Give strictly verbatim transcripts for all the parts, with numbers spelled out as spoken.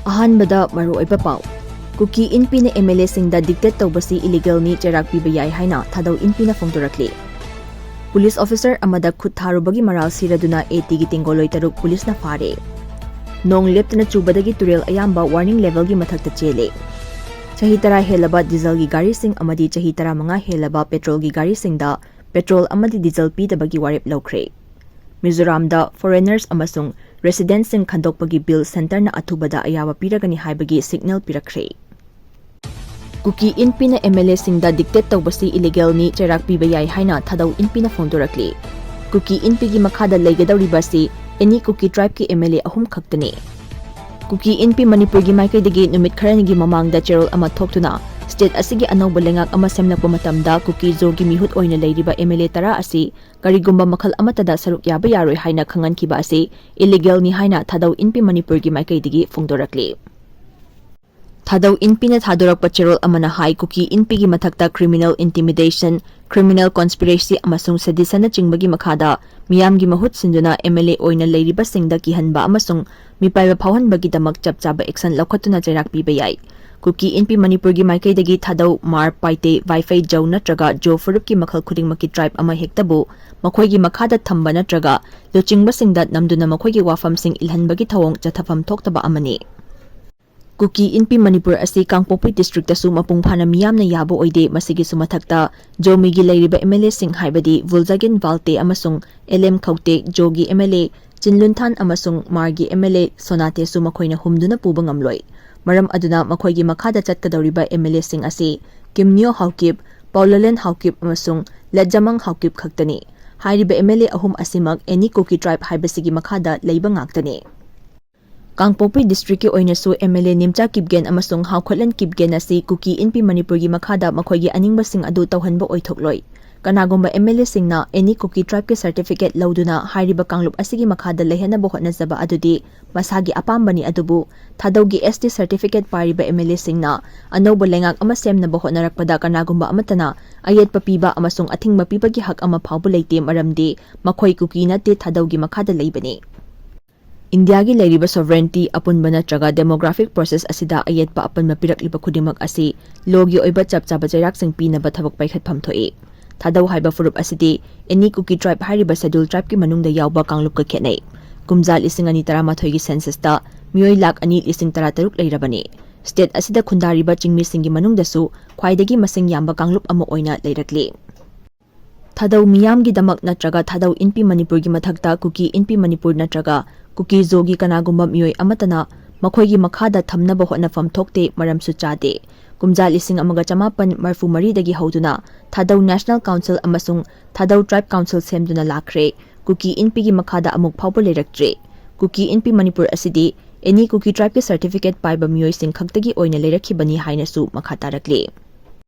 ꯑꯍꯥꯟꯕꯗ ꯃꯔꯨꯑꯣꯏꯕ ꯄꯥꯎ꯫ ꯀꯨꯀꯤ ꯏꯟꯄꯤꯅ ꯑꯦꯝ ꯑꯦꯜ ꯑꯦꯁꯤꯡꯗ dictate ꯇꯧꯕꯁꯤ illegalꯅꯤ, ꯆꯩꯔꯥꯛ ꯄꯤꯕ ꯌꯥꯏ ꯍꯥꯏꯅ ꯊꯥꯗꯧ ꯏꯟꯄꯤꯅ ꯐꯣꯡꯗꯣꯔꯛꯂꯤ꯫ ꯄꯨꯂꯤꯁ ꯑꯣꯐꯤꯁꯔ ꯑꯃꯗ ꯈꯨꯠ ꯊꯥꯔꯨꯕꯒꯤ ꯃꯔꯥꯜ ꯁꯤꯔꯗꯨꯅ ꯑꯦ ꯇꯤꯒꯤ ꯇꯦꯡꯒꯣꯂꯣꯏ ꯇꯔꯨꯛ ꯄꯨꯂꯤꯁꯅ ꯐꯥꯔꯦ꯫ ꯅꯣꯡ ꯂꯦꯞꯇꯅ ꯆꯨꯕꯗꯒꯤ ꯇꯨꯔꯦꯜ ꯑꯌꯥꯝꯕ warning levelꯒꯤ ꯃꯊꯛꯇ ꯆꯦꯜꯂꯦ꯫ ꯆꯍꯤ ꯇꯔꯥ ꯍꯦꯜꯂꯕ dieselꯒꯤ ꯒꯥꯔꯤꯁꯤꯡ ꯑꯃꯗꯤ ꯆꯍꯤ ꯇꯔꯥꯃꯉꯥ ꯍꯦꯜꯂꯕ petrolꯒꯤ ꯒꯥꯔꯤꯁꯤꯡꯗ petrol ꯑꯃꯗꯤ diesel ꯄꯤꯗꯕꯒꯤ ꯋꯥꯔꯦꯞ ꯂꯧꯈ꯭ꯔꯦ꯫ ꯃꯤꯖꯣꯔꯥꯝꯗ foreigners ꯑꯃꯁꯨꯡ residentꯁꯤꯡ ꯈꯟꯗꯣꯛꯄꯒꯤ bill centreꯅ ꯑꯊꯨꯕꯗ ꯑꯌꯥꯕ ꯄꯤꯔꯒꯅꯤ ꯍꯥꯏꯕꯒꯤ signal ꯄꯤꯔꯛꯈ꯭ꯔꯦ꯫ ꯀꯨꯀꯤ ꯏꯟꯄꯤꯅ ꯑꯦꯝ ꯑꯦꯜ ꯑꯦꯁꯤꯡꯗ dictate ꯇꯧꯕꯁꯤ illegalꯅꯤ, ꯆꯩꯔꯥꯛ ꯄꯤꯕ ꯌꯥꯏ ꯍꯥꯏꯅ ꯊꯥꯗꯧ ꯏꯟꯄꯤꯅ ꯐꯣꯡꯗꯣꯔꯛꯂꯤ꯫ ꯀꯨꯀꯤ ꯏꯟꯄꯤꯒꯤ ꯃꯈꯥꯗ ꯂꯩꯒꯗꯧꯔꯤꯕ ꯑꯁꯤ any Kuki tribeꯀꯤ ꯑꯦꯝ ꯑꯦꯜ ꯑꯦ ꯑꯍꯨꯝ ꯈꯛꯇꯅꯤ꯫ ꯀꯨꯀꯤ ꯏꯟꯄꯤ ꯃꯅꯤꯄꯨꯔꯒꯤ ꯃꯥꯏꯀꯩꯗꯒꯤ ꯅꯨꯃꯤꯠ ꯈꯔꯅꯤꯒꯤ ꯃꯃꯥꯡꯗ ꯆꯦꯔꯣꯜ ꯑꯃ ꯊꯣꯛꯇꯨꯅ state ꯑꯁꯤꯒꯤ ꯑꯅꯧꯕ ꯂꯩꯉꯥꯛ ꯑꯃ ꯁꯦꯝꯂꯛꯄ ꯃꯇꯝꯗ ꯀꯨꯀꯤ ꯖꯣꯒꯤ ꯃꯤꯍꯨꯠ ꯑꯣꯏꯅ ꯂꯩꯔꯤꯕ ꯑꯦꯝ ꯑꯦꯜ ꯑꯦ ꯇꯔꯥ ꯑꯁꯤ ꯀꯔꯤꯒꯨꯝꯕ ꯃꯈꯜ ꯑꯃꯠꯇꯗ ꯁꯔꯨꯛ ꯌꯥꯕ ꯌꯥꯔꯣꯏ ꯍꯥꯏꯅ ꯈꯪꯍꯟꯈꯤꯕ ꯑꯁꯤ illegalꯅꯤ ꯍꯥꯏꯅ ꯊꯥꯗꯧ ꯏꯟꯄꯤ ꯃꯅꯤꯄꯨꯔꯒꯤ ꯃꯥꯏꯀꯩꯗꯒꯤ ꯐꯣꯡꯗꯣꯔꯛꯂꯤ꯫ ꯊꯥꯗꯧ ꯏꯟꯄꯤꯅ ꯊꯥꯗꯣꯔꯛꯄ ꯆꯦꯔꯣꯜ ꯑꯃꯅ ꯍꯥꯏ, ꯀꯨꯀꯤ ꯏꯟꯄꯤꯒꯤ ꯃꯊꯛꯇ criminal intimidation, criminal conspiracy ꯑꯃꯁꯨꯡ seditionꯅꯆꯤꯡꯕꯒꯤ ꯃꯈꯥꯗ ꯃꯤꯌꯥꯝꯒꯤ ꯃꯍꯨꯠ ꯁꯤꯟꯗꯨꯅ ꯑꯦꯝ ꯑꯦꯜ ꯑꯦ ꯑꯣꯏꯅ ꯂꯩꯔꯤꯕꯁꯤꯡꯗ ꯀꯤꯍꯟꯕ ꯑꯃꯁꯨꯡ ꯃꯤꯄꯥꯏꯕ ꯐꯥꯎꯍꯟꯕꯒꯤꯗꯃꯛ ꯆꯞ ꯆꯥꯕ action ꯂꯧꯈꯠꯇꯨꯅ ꯆꯩꯔꯥꯛ ꯄꯤꯕ ꯌꯥꯏ꯫ ꯀꯨꯀꯤ ꯏꯟꯄꯤ ꯃꯅꯤꯄꯨꯔꯒꯤ ꯃꯥꯏꯀꯩꯗꯒꯤ ꯊꯥꯗꯧ, ꯃꯥꯔ, ꯄꯥꯏꯇꯦ, ꯋꯥꯏꯐꯩ, ꯖꯧ ꯅꯠꯇ꯭ꯔꯒ ꯖꯣ ꯐꯨꯔꯨꯞꯀꯤ ꯃꯈꯜ ꯈꯨꯗꯤꯡꯃꯛꯀꯤ tribe ꯑꯃ ꯍꯦꯛꯇꯕꯨ ꯃꯈꯣꯏꯒꯤ ꯃꯈꯥꯗ ꯊꯝꯕ ꯅꯠꯇ꯭ꯔꯒ ꯂꯨꯆꯤꯡꯕꯁꯤꯡꯗ ꯅꯝꯗꯨꯅ ꯃꯈꯣꯏꯒꯤ ꯋꯥꯐꯝꯁꯤꯡ ꯏꯜꯍꯟꯕꯒꯤ ꯊꯧꯑꯣꯡ ꯆꯠꯊꯐꯝ ꯊꯣꯛꯇꯕ ꯑꯃꯅꯤ꯫ ꯀꯨꯀꯤ ꯏꯟꯄꯤ ꯃꯅꯤꯄꯨꯔ ꯑꯁꯤ ꯀꯥꯡꯄꯣꯛꯄꯤ districtꯇꯁꯨ ꯃꯄꯨꯡ ꯐꯥꯅ ꯃꯤꯌꯥꯝꯅ ꯌꯥꯕ ꯑꯣꯏꯗꯦ꯫ ꯃꯁꯤꯒꯤꯁꯨ ꯃꯊꯛꯇ ꯖꯣꯃꯤꯒꯤ ꯂꯩꯔꯤꯕ ꯑꯦꯝ ꯑꯦꯜ ꯑꯦꯁꯤꯡ ꯍꯥꯏꯕꯗꯤ ꯚꯨꯜꯖꯥꯒꯤꯟ ꯚꯥꯜꯇꯦ ꯑꯃꯁꯨꯡ ꯑꯦꯜ ꯑꯦꯝ ꯈꯧꯇꯦꯛ, ꯖꯣꯒꯤ ꯑꯦꯝ ꯑꯦꯜ ꯑꯦ ꯆꯤꯟꯂꯨꯟꯊꯥꯟ ꯑꯃꯁꯨꯡ ꯃꯥꯔꯒꯤ ꯑꯦꯝ ꯑꯦꯜ ꯑꯦ ꯁꯣꯅꯥꯇꯦꯁꯨ ꯃꯈꯣꯏꯅ ꯍꯨꯝꯗꯨꯅ ꯄꯨꯕ ꯉꯝꯂꯣꯏ꯫ ꯃꯔꯝ ꯑꯗꯨꯅ ꯃꯈꯣꯏꯒꯤ ꯃꯈꯥꯗ ꯆꯠꯀꯗꯧꯔꯤꯕ ꯑꯦꯝ ꯑꯦꯜ ꯑꯦꯁꯤꯡ ꯑꯁꯤ ꯀꯤꯝꯅꯤꯌꯣ ꯍꯥꯎꯀꯤꯞ, ꯄꯥꯎꯂꯂꯦꯟ ꯍꯥꯎꯀꯤꯞ ꯑꯃꯁꯨꯡ ꯂꯦꯠꯖꯥꯃꯥꯡ ꯍꯥꯎꯀꯤꯞ ꯈꯛꯇꯅꯤ꯫ ꯍꯥꯏꯔꯤꯕ ꯑꯦꯝ ꯑꯦꯜ ꯑꯦ ꯑꯍꯨꯝ ꯑꯁꯤꯃꯛ any Kuki tribe ꯍꯥꯏꯕꯁꯤꯒꯤ ꯃꯈꯥꯗ ꯂꯩꯕ ꯉꯥꯛꯇꯅꯤ꯫ ꯀꯥꯡꯄꯣꯛꯄꯤ districtꯀꯤ ꯑꯣꯏꯅꯁꯨ ꯑꯦꯝ ꯑꯦꯜ ꯑꯦ ꯅꯤꯝꯆꯥ ꯀꯤꯞꯒꯦꯟ ꯑꯃꯁꯨꯡ ꯍꯥꯎꯈꯠꯂꯦꯟ ꯀꯤꯞꯒꯦꯟ ꯑꯁꯤ ꯀꯨꯀꯤ ꯏꯟꯄꯤ ꯃꯅꯤꯄꯨꯔꯒꯤ ꯃꯈꯥꯗ ꯃꯈꯣꯏꯒꯤ ꯑꯅꯤꯡꯕꯁꯤꯡ ꯑꯗꯨ ꯇꯧꯍꯟꯕ ꯑꯣꯏꯊꯣꯛꯂꯣꯏ꯫ ꯀꯅꯥꯒꯨꯝꯕ ꯑꯦꯝ ꯑꯦꯜ ꯑꯦꯁꯤꯡꯅ any Kuki tribeꯀꯤ certificate ꯂꯧꯗꯨꯅ ꯍꯥꯏꯔꯤꯕ ꯀꯥꯡꯂꯨꯞ ꯑꯁꯤꯒꯤ ꯃꯈꯥꯗ ꯂꯩꯍꯟꯅꯕ ꯍꯣꯠꯅꯖꯕ ꯑꯗꯨꯗꯤ ꯃꯁꯥꯒꯤ ꯑꯄꯥꯝꯕꯅꯤ, ꯑꯗꯨꯕꯨ ꯊꯥꯗꯧꯒꯤ ꯑꯦꯁ ꯇꯤ certificate ꯄꯥꯏꯔꯤꯕ ꯑꯦꯝ ꯑꯦꯜ ꯑꯦꯁꯤꯡꯅ ꯑꯅꯧꯕ ꯂꯩꯉꯥꯛ ꯑꯃ ꯁꯦꯝꯅꯕ ꯍꯣꯠꯅꯔꯛꯄꯗ ꯀꯅꯥꯒꯨꯝꯕ ꯑꯃꯠꯇꯅ ꯑꯌꯦꯠꯄ ꯄꯤꯕ ꯑꯃꯁꯨꯡ ꯑꯊꯤꯡꯕ ꯄꯤꯕꯒꯤ ꯍꯛ ꯑꯃ ꯐꯥꯎꯕ ꯂꯩꯇꯦ, ꯃꯔꯝꯗꯤ ꯃꯈꯣꯏ ꯀꯨꯀꯤ ꯅꯠꯇꯦ, ꯊꯥꯗꯧꯒꯤ ꯃꯈꯥꯗ ꯂꯩꯕꯅꯤ꯫ ꯏꯟꯗꯤꯌꯥꯒꯤ ꯂꯩꯔꯤꯕ sovereignty, ꯑꯄꯨꯟꯕ ꯅꯠꯇ꯭ꯔꯒ demographic process ꯑꯁꯤꯗ ꯑꯌꯦꯠꯄ ꯑꯄꯟꯕ ꯄꯤꯔꯛꯂꯤꯕ ꯈꯨꯗꯤꯡꯃꯛ ꯑꯁꯤ lawꯒꯤ ꯑꯣꯏꯕ ꯆꯞ ꯆꯥꯕ ꯆꯩꯔꯥꯛꯁꯤꯡ ꯄꯤꯅꯕ ꯊꯕꯛ ꯄꯥꯏꯈꯠꯐꯝ ꯊꯣꯛꯏ꯫ ꯊꯥꯗꯧ ꯍꯥꯏꯕ ꯐꯨꯔꯨꯞ ꯑꯁꯤꯗꯤ any Kuki tribe ꯍꯥꯏꯔꯤꯕ schedule tribeꯀꯤ ꯃꯅꯨꯡꯗ ꯌꯥꯎꯕ ꯀꯥꯡꯂꯨꯞꯀ ꯈꯦꯠꯅꯩ꯫ ꯀꯨꯝꯖꯥ ꯂꯤꯁꯤꯡ ꯑꯅꯤ ꯇꯔꯥꯃꯥꯊꯣꯏꯒꯤ censusꯇ ꯃꯤꯑꯣꯏ ꯂꯥꯈ ꯑꯅꯤ ꯂꯤꯁꯤꯡ ꯇꯔꯥꯇꯔꯨꯛ ꯂꯩꯔꯕꯅꯤ꯫ State ꯑꯁꯤꯗ ꯈꯨꯟꯗꯥꯔꯤꯕ ꯆꯤꯡꯃꯤꯁꯤꯡꯒꯤ ꯃꯅꯨꯡꯗꯁꯨ ꯈ꯭ꯋꯥꯏꯗꯒꯤ ꯃꯁꯤꯡ ꯌꯥꯝꯕ ꯀꯥꯡꯂꯨꯞ ꯑꯃ ꯑꯣꯏꯅ ꯂꯩꯔꯛꯂꯤ꯫ ꯊꯥꯗꯧ ꯃꯤꯌꯥꯝꯒꯤꯗꯃꯛ ꯅꯠꯇ꯭ꯔꯒ ꯊꯥꯗꯧ ꯏꯟꯄꯤ ꯃꯅꯤꯄꯨꯔꯒꯤ ꯃꯊꯛꯇ ꯀꯨꯀꯤ ꯏꯟꯄꯤ ꯃꯅꯤꯄꯨꯔ ꯅꯠꯇ꯭ꯔꯒ ꯀꯨꯀꯤ ꯖꯣꯒꯤ ꯀꯅꯥꯒꯨꯝꯕ ꯃꯤꯑꯣꯏ ꯑꯃꯠꯇꯅ ꯃꯈꯣꯏꯒꯤ ꯃꯈꯥꯗ ꯊꯝꯅꯕ ꯍꯣꯠꯅꯐꯝ ꯊꯣꯛꯇꯦ, ꯃꯔꯝꯁꯨ ꯆꯥꯗꯦ꯫ ꯀꯨꯝꯖꯥ ꯂꯤꯁꯤꯡ ꯑꯃꯒ ꯆꯃꯥꯄꯟ ꯃꯔꯤꯐꯨ ꯃꯔꯤꯗꯒꯤ ꯍꯧꯗꯨꯅ ꯊꯥꯗꯧ National Council ꯑꯃꯁꯨꯡ ꯊꯥꯗꯧ Tribe Council ꯁꯦꯝꯗꯨꯅ ꯂꯥꯛꯈ꯭ꯔꯦ꯫ ꯀꯨꯀꯤ ꯏꯟꯄꯤꯒꯤ ꯃꯈꯥꯗ ꯑꯃꯨꯛ ꯐꯥꯎꯕ ꯂꯩꯔꯛꯇ꯭ꯔꯤ꯫ ꯀꯨꯀꯤ ꯏꯟꯄꯤ ꯃꯅꯤꯄꯨꯔ ꯑꯁꯤꯗꯤ any Kuki tribeꯀꯤ certificate ꯄꯥꯏꯕ ꯃꯤꯑꯣꯏꯁꯤꯡ ꯈꯛꯇꯒꯤ ꯑꯣꯏꯅ ꯂꯩꯔꯛꯈꯤꯕꯅꯤ ꯍꯥꯏꯅꯁꯨ ꯃꯈꯥ ꯇꯥꯔꯛꯂꯤ꯫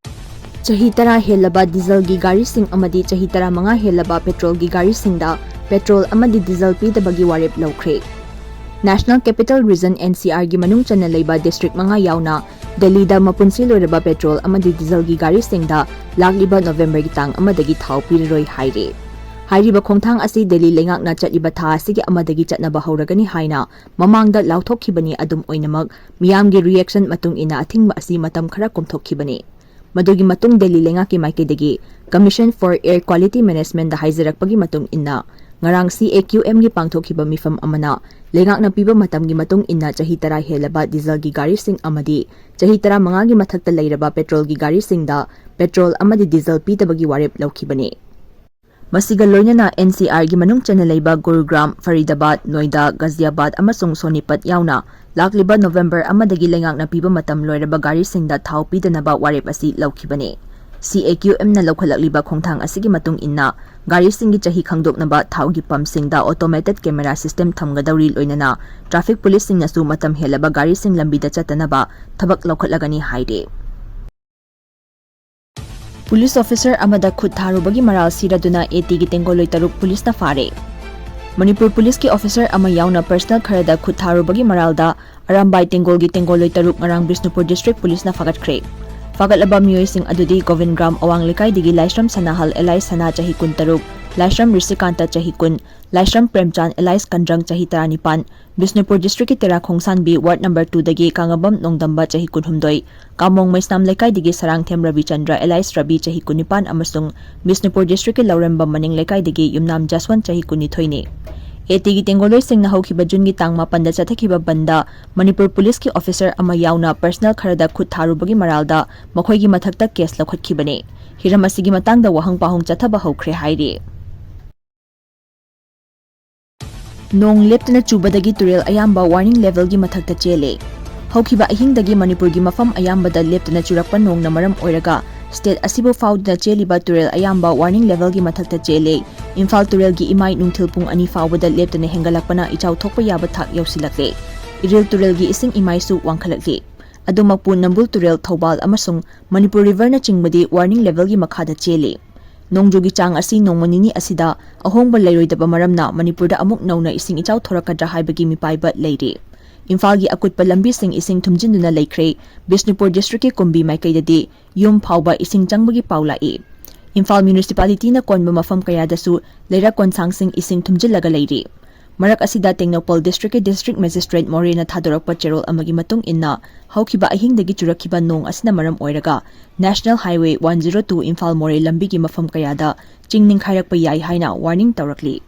ꯆꯍꯤ ꯇꯔꯥ ꯍꯦꯜꯂꯕ dieselꯒꯤ ꯒꯥꯔꯤꯁꯤꯡ ꯑꯃꯗꯤ ꯆꯍꯤ ꯇꯔꯥꯃꯉꯥ ꯍꯦꯜꯂꯕ petrolꯒꯤ ꯒꯥꯔꯤꯁꯤꯡꯗ petrol ꯑꯃꯗꯤ diesel ꯄꯤꯗꯕꯒꯤ ꯋꯥꯔꯦꯞ ꯂꯧꯈ꯭ꯔꯦ꯫ National Capital Region, NCRꯒꯤ ꯃꯅꯨꯡ ꯆꯟꯅ ꯂꯩꯕ district ꯃꯉꯥ ꯌꯥꯎꯅ ꯗꯦꯜꯂꯤꯗ ꯃꯄꯨꯟꯁꯤ ꯂꯣꯏꯔꯕ petrol ꯑꯃꯗꯤ dieselꯒꯤ ꯒꯥꯔꯤꯁꯤꯡꯗ ꯂꯥꯛꯂꯤꯕ Novemberꯒꯤ ꯇꯥꯡ ꯑꯃꯗꯒꯤ ꯊꯥꯎ ꯄꯤꯔꯔꯣꯏ ꯍꯥꯏꯔꯤ꯫ ꯍꯥꯏꯔꯤꯕ ꯈꯣꯡꯊꯥꯡ ꯑꯁꯤ ꯗꯦꯜꯂꯤ ꯂꯩꯉꯥꯛꯅ ꯆꯠꯂꯤꯕ ꯊꯥ ꯑꯁꯤꯒꯤ ꯑꯃꯗꯒꯤ ꯆꯠꯅꯕ ꯍꯧꯔꯒꯅꯤ ꯍꯥꯏꯅ ꯃꯃꯥꯡꯗ ꯂꯥꯎꯊꯣꯛꯈꯤꯕꯅꯤ꯫ ꯑꯗꯨꯝ ꯑꯣꯏꯅꯃꯛ, ꯃꯤꯌꯥꯝꯒꯤ reaction ꯃꯇꯨꯡ ꯏꯟꯅ ꯑꯊꯤꯡꯕ ꯑꯁꯤ ꯃꯇꯝ ꯈꯔ ꯀꯣꯝꯊꯣꯛꯈꯤꯕꯅꯤ꯫ ꯃꯗꯨꯒꯤ ꯃꯇꯨꯡ ꯗꯦꯜꯂꯤ ꯂꯩꯉꯥꯛꯀꯤ ꯃꯥꯏꯀꯩꯗꯒꯤ Commission for Air Quality Managementꯗ ꯍꯥꯏꯖꯔꯛꯄꯒꯤ ꯃꯇꯨꯡ ꯏꯟꯅ, ꯉꯔꯥꯡ CAQMꯒꯤ ꯄꯥꯡꯊꯣꯛꯈꯤꯕ ꯃꯤꯐꯝ ꯑꯃꯅ ꯂꯩꯉꯥꯛꯅ ꯄꯤꯕ ꯃꯇꯝꯒꯤ ꯃꯇꯨꯡ ꯏꯟꯅ ꯆꯍꯤ ꯇꯔꯥ ꯍꯦꯜꯂꯕ dieselꯒꯤ ꯒꯥꯔꯤꯁꯤꯡ ꯑꯃꯗꯤ ꯆꯍꯤ ꯇꯔꯥꯃꯉꯥꯒꯤ ꯃꯊꯛꯇ ꯂꯩꯔꯕ petrolꯒꯤ ꯒꯥꯔꯤꯁꯤꯡꯗ petrol ꯑꯃꯗꯤ diesel ꯄꯤꯗꯕꯒꯤ ꯋꯥꯔꯦꯞ ꯂꯧꯈꯤꯕꯅꯤ꯫ ꯃꯁꯤꯒ ꯂꯣꯏꯅꯅ NCRꯒꯤ ꯃꯅꯨꯡ ꯆꯟꯅ ꯂꯩꯕ ꯒꯨꯔꯨꯒ꯭ꯔꯥꯝ, ꯐꯔꯤꯗꯥꯕꯥꯗ, ꯅꯣꯏꯗꯥ, ꯒꯥꯖꯤꯌꯥꯕꯥꯗ ꯑꯃꯁꯨꯡ ꯁꯣꯅꯤꯄꯠ ꯌꯥꯎꯅ ꯂꯥꯛꯂꯤꯕ November ꯑꯃꯗꯒꯤ ꯂꯩꯉꯥꯛꯅ ꯄꯤꯕ ꯃꯇꯝ ꯂꯣꯏꯔꯕ ꯒꯥꯔꯤꯁꯤꯡꯗ ꯊꯥꯎ ꯄꯤꯗꯅꯕ ꯋꯥꯔꯦꯞ ꯑꯁꯤ ꯂꯧꯈꯤꯕꯅꯤ꯫ CAQMꯅ ꯂꯧꯈꯠꯂꯛꯂꯤꯕ ꯈꯣꯡꯊꯥꯡ ꯑꯁꯤꯒꯤ ꯃꯇꯨꯡ ꯏꯟꯅ, ꯒꯥꯔꯤꯁꯤꯡꯒꯤ ꯆꯍꯤ ꯈꯪꯗꯣꯛꯅꯕ ꯊꯥꯎꯒꯤ pumpꯁꯤꯡꯗ automated camera system ꯊꯝꯒꯗꯧꯔꯤ, ꯂꯣꯏꯅꯅ traffic policeꯁꯤꯡꯅꯁꯨ ꯃꯇꯝ ꯍꯦꯜꯂꯕ ꯒꯥꯔꯤꯁꯤꯡ ꯂꯝꯕꯤꯗ ꯆꯠꯇꯅꯕ ꯊꯕꯛ ꯂꯧꯈꯠꯂꯒꯅꯤ ꯍꯥꯏꯔꯤ꯫ Police officer ꯑꯃꯗ ꯈꯨꯠ ꯊꯥꯔꯨꯕꯒꯤ ꯃꯔꯥꯜ ꯁꯤꯔꯗꯨꯅ ATꯒꯤ ꯇꯦꯡꯒꯣꯜꯂꯣꯏ ꯇꯔꯨꯛ policeꯅ ꯐꯥꯔꯦ꯫ ꯃꯅꯤꯄꯨꯔ policeꯀꯤ officer ꯑꯃ ꯌꯥꯎꯅ personal ꯈꯔꯗ ꯈꯨꯠ ꯊꯥꯔꯨꯕꯒꯤ ꯃꯔꯥꯜꯗ ꯑꯔꯥꯝꯕꯥꯏ ꯇꯦꯡꯒꯣꯜꯒꯤ ꯇꯦꯡꯒꯣꯜꯂꯣꯏ ꯇꯔꯨꯛ ꯉꯔꯥꯡ ꯕꯤꯁꯅꯨꯄꯨꯔ district policeꯅ ꯐꯥꯒꯠꯈ꯭ꯔꯦ꯫ ꯐꯥꯒꯠꯂꯕ ꯃꯤꯑꯣꯏꯁꯤꯡ ꯑꯗꯨꯗꯤ ꯒꯣꯕꯤꯟꯒ꯭ꯔꯥꯝ ꯑꯋꯥꯡ ꯂꯩꯀꯥꯏꯗꯒꯤ ꯂꯥꯏꯁ꯭ꯔꯝ ꯁꯅꯥꯍꯜ alias ꯁꯅꯥ ꯆꯍꯤ ꯀꯨꯟꯇꯔꯨꯛ, ꯂꯥꯏꯁ꯭ꯔꯝ ꯔꯤꯁꯤꯀꯥꯟꯇ ꯆꯍꯤ ꯀꯨꯟ, ꯂꯥꯏꯁ꯭ꯔꯝ ꯄ꯭ꯔꯦꯝꯆꯥꯟ alias ꯀꯟꯗ꯭ꯔꯪ ꯆꯍꯤ ꯇꯔꯥꯅꯤꯄꯥꯟ, ꯕꯤꯁꯅꯨꯄꯨꯔ district ꯀꯤ ꯇꯦꯔꯥ ꯈꯣꯡꯁꯥꯟꯕꯤ ward number two ꯗꯒꯤ ꯀꯥꯉꯕꯝ ꯅꯣꯡꯗꯝꯕ ꯆꯍꯤ ꯀꯨꯟꯍꯨꯝꯗꯣꯏ, ꯀꯥꯃꯣꯡ ꯃꯩꯁꯅꯥꯝ ꯂꯩꯀꯥꯏꯗꯒꯤ ꯁꯔꯥꯡꯊꯦꯝ ꯔꯕꯤꯆꯟꯗ꯭ꯔ alias ꯔꯕꯤ ꯆꯍꯤ ꯀꯨꯟꯅꯤꯄꯥꯟ ꯑꯃꯁꯨꯡ ꯕꯤꯁꯅꯨꯄꯨꯔ district ꯀꯤ ꯂꯧꯔꯦꯝꯕꯝ ꯃꯅꯤꯡ ꯂꯩꯀꯥꯏꯗꯒꯤ ꯌꯨꯝꯅꯥꯝ ꯖꯁꯋꯟ ꯆꯍꯤ ꯀꯨꯟꯅꯤꯊꯣꯏꯅꯤ꯫ AT ꯒꯤ ꯇꯦꯡꯒꯣꯂꯣꯏꯁꯤꯡꯅ ꯍꯧꯈꯤꯕ June ꯒꯤ ꯇꯥꯡ ꯃꯥꯄꯟꯗ ꯆꯠꯊꯈꯤꯕ ꯕꯟꯗ ꯃꯅꯤꯄꯨꯔ police ꯀꯤ officer ꯑꯃ ꯌꯥꯎꯅ personal ꯈꯔꯗ ꯈꯨꯠ ꯊꯥꯔꯨꯕꯒꯤ ꯃꯔꯥꯜꯗ ꯃꯈꯣꯏꯒꯤ ꯃꯊꯛꯇ case ꯂꯧꯈꯠꯈꯤꯕꯅꯤ꯫ ꯍꯤꯔꯝ ꯑꯁꯤꯒꯤ ꯃꯇꯥꯡꯗ ꯋꯥꯍꯪ ꯄꯥꯎꯍꯪ ꯆꯠꯊꯕ ꯍꯧꯈ꯭ꯔꯦ ꯍꯥꯏꯔꯤ꯫ ꯅꯣꯡ ꯂꯦꯞꯇꯅ ꯆꯨꯕꯗꯒꯤ ꯇꯨꯔꯦꯜ ꯑꯌꯥꯝꯕ warning level ꯒꯤ ꯃꯊꯛꯇ ꯆꯦꯜꯂꯦ꯫ ꯍꯧꯈꯤꯕ ꯑꯍꯤꯡꯗꯒꯤ ꯃꯅꯤꯄꯨꯔꯒꯤ ꯃꯐꯝ ꯑꯌꯥꯝꯕꯗ ꯂꯦꯞꯇꯅ ꯆꯨꯔꯛꯄ ꯅꯣꯡꯅ ꯃꯔꯝ ꯑꯣꯏꯔꯒ state ꯑꯁꯤꯕꯨ ꯐꯥꯎꯗꯨꯅ ꯆꯦꯜꯂꯤꯕ ꯇꯨꯔꯦꯜ ꯑꯌꯥꯝꯕ warning level ꯒꯤ ꯃꯊꯛꯇ ꯆꯦꯜꯂꯦ꯫ ꯏꯝꯐꯥꯜ ꯇꯨꯔꯦꯜꯒꯤ ꯏꯃꯥꯏ ꯅꯨꯡꯊꯤꯜ ꯄꯨꯡ ꯑꯅꯤ ꯐꯥꯎꯕꯗ ꯂꯦꯞꯇꯅ ꯍꯦꯟꯒꯠꯂꯛꯄꯅ ꯏꯆꯥꯎ ꯊꯣꯛꯄ ꯌꯥꯕ ꯊꯥꯛ ꯌꯧꯁꯤꯜꯂꯛꯂꯦ꯫ ꯏꯔꯤꯜ ꯇꯨꯔꯦꯜꯒꯤ ꯏꯁꯤꯡ ꯏꯃꯥꯏꯁꯨ ꯋꯥꯡꯈꯠꯂꯛꯂꯤ꯫ ꯑꯗꯨꯃꯛꯄꯨ ꯅꯝꯕꯨꯜ ꯇꯨꯔꯦꯜ, ꯊꯧꯕꯥꯜ ꯑꯃꯁꯨꯡ ꯃꯅꯤꯄꯨꯔ river ꯅꯆꯤꯡꯕꯗꯤ warning level ꯒꯤ ꯃꯈꯥꯗ ꯆꯦꯜꯂꯤ꯫ ꯅꯣꯡꯖꯨꯒꯤ ꯆꯥꯡ ꯑꯁꯤ ꯅꯣꯡꯃ ꯅꯤꯅꯤ ꯑꯁꯤꯗ ꯑꯍꯣꯡꯕ ꯂꯩꯔꯣꯏꯗꯕ ꯃꯔꯝꯅ ꯃꯅꯤꯄꯨꯔꯗ ꯑꯃꯨꯛ ꯅꯧꯅ ꯏꯁꯤꯡ ꯏꯆꯥꯎ ꯊꯣꯔꯛꯀꯗ꯭ꯔꯥ ꯍꯥꯏꯕꯒꯤ ꯃꯤꯄꯥꯏꯕ ꯂꯩꯔꯤ꯫ ꯏꯝꯐꯥꯜꯒꯤ ꯑꯀꯨꯠꯄ ꯂꯝꯕꯤꯁꯤꯡ ꯏꯁꯤꯡ ꯊꯨꯝꯖꯤꯟꯗꯨꯅ ꯂꯩꯈ꯭ꯔꯦ꯫ ꯕꯤꯁꯅꯨꯄꯨꯔ district ꯀꯤ ꯀꯨꯝꯕꯤ ꯃꯥꯏꯀꯩꯗꯗꯤ ꯌꯨꯝ ꯐꯥꯎꯕ ꯏꯁꯤꯡ ꯆꯪꯕꯒꯤ ꯄꯥꯎ ꯂꯥꯛꯏ꯫ ꯏꯝꯐꯥꯜ municipality ꯅ ꯀꯣꯟꯕ ꯃꯐꯝ ꯀꯌꯥꯗꯁꯨ ꯂꯩꯔꯛ ꯀꯣꯟꯁꯥꯡꯁꯤꯡ ꯏꯁꯤꯡ ꯊꯨꯝꯖꯤꯜꯂꯒ ꯂꯩꯔꯤ꯫ ꯃꯔꯛ ꯑꯁꯤꯗ ꯇꯦꯡꯅꯧꯄꯜ district ꯀꯤ district magistrate ꯃꯣꯔꯦꯅ ꯊꯥꯗꯣꯔꯛꯄ ꯆꯦꯔꯣꯜ ꯑꯃꯒꯤ ꯃꯇꯨꯡ ꯏꯟꯅ, ꯍꯧꯈꯤꯕ ꯑꯍꯤꯡꯗꯒꯤ ꯆꯨꯔꯛꯈꯤꯕ ꯅꯣꯡ ꯑꯁꯤꯅ ꯃꯔꯝ ꯑꯣꯏꯔꯒ National Highway one zero two Imphal ꯃꯣꯔꯦ ꯂꯝꯕꯤꯒꯤ ꯃꯐꯝ ꯀꯌꯥꯗ ꯆꯤꯡ ꯅꯤꯡꯈꯥꯏꯔꯛꯄ ꯌꯥꯏ ꯍꯥꯏꯅ warning ꯇꯧꯔꯛꯂꯤ꯫